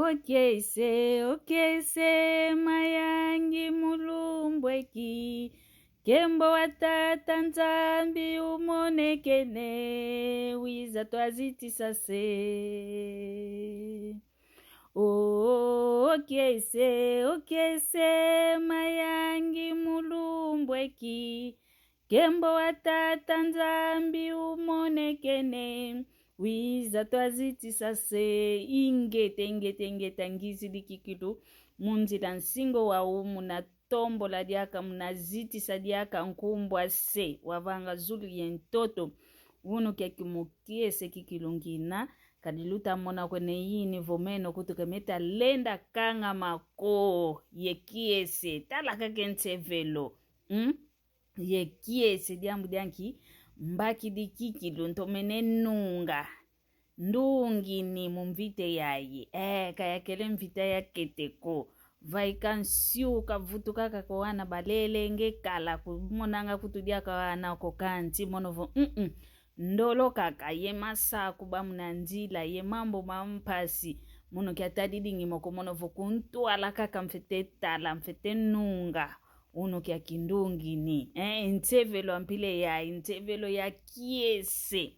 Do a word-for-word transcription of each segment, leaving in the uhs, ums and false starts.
Okiese, okiese, mayangi mu lumbu eki. Nkembo wa Tata Nzambi umonekene, wiza twazitisa se. Okiese, okiese, mayangi mu lumbu eki. Nkembo wa Tata Nzambi umonekene, wiza twazitisa se. Ingeta, ingeta, ingeta, ngizidi kikilu mu nzila nsingo wau, muna tombola diaka, muna zitisa diaka nkumbu a se wavanga zulu ye ntoto. Unu kiaki mu kiese kikilu ngina, kadi luta mona kwena ini vo meno kutu ke meta lenda kangama ko ye kiese. Tala kaka e nsevelo. Mm? Ye kiese, diambu dia nki? Mbakidi kikilu ntomene nunga. Ndungini mu mvita yayi. Eh, ka yakele mvita ya kete ko. Vaika nsiu, kavutuka kaka ko, wana balele nge kala, kumonanga kutu diaka wana ko, kanti mono vo, mm-mm. Ndolo kaka, ye masaku ba muna nzila, ye mambu ma mpasi. Mono kiatadidi ngimo ko, mono vo kuntwala kaka mfwete tala, mfwete nunga. Unu kiaki ndungini. Eh, nsevelo a mpila yayi, nsevelo ya kiese.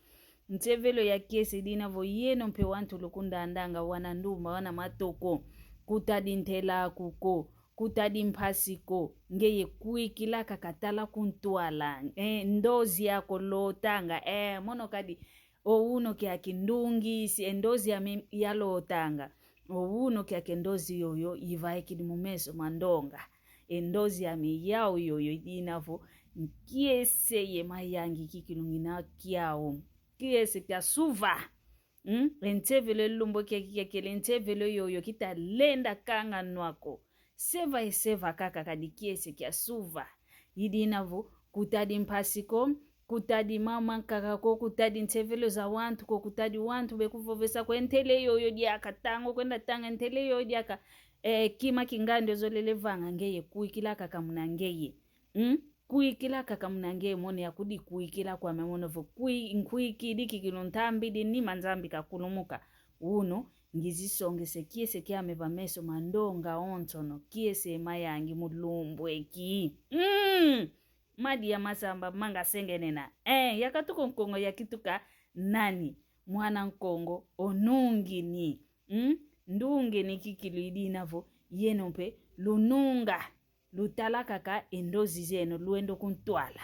Nsevelo ya kiese idina vo yeno mpe wantu lukundandanga, wana ndumba, wana matoko. Kutadi ntela aku ko, kutadi mpasi ko, ngeye kwikila kaka tala kuntwala. Eh, ndozi yako lotanga. Eh, mono kadi, o unu kiaki ndungisi, e ndozi yami yalotanga. O unu kiaki e ndozi yoyo ivaikidi mu meso ma ndonga. E ndozi yami yau yoyo idina vo nkiese ye mayangi kikilu ngina kiau. Kiese kia suva. Mm? E nsevelo e lumbu kiaki kiakele nsevelo yoyo kita lenda kanganwa ko. Seva e seva kaka, kadi kiese kia suva. Idina vo kutadi mpasi ko, kutadi mama nkaka ko, kutadi nsevelo za wantu ko, kutadi wantu be kuvovesa ko, e ntele yoyo diaka, tanga okwenda tanga, e ntele yoyo diaka, eh, kima kingandi ozolele vanga, ngeye kwikila kaka muna ngeye. Mm? Kwikila kaka muna ngeye, mono ya kudi kwikila kwame, mono vo kwi-, nkwikidi kikilu, ntambidi nima, Nzambi kakulumuka. Unu, ngizisongese kiese kiame va meso ma ndonga onsono, kiese mayangi mu lumbu eki. Mm! Madi ya masamba manga sengenena. Eh, yakatuka Nkongo, yakituka nani? Mwana Nkongo, o nungini. Mm? Ndungini kikilu idina vo yeno mpe lununga. Lutala kaka e ndozi zeno, lwenda kuntwala.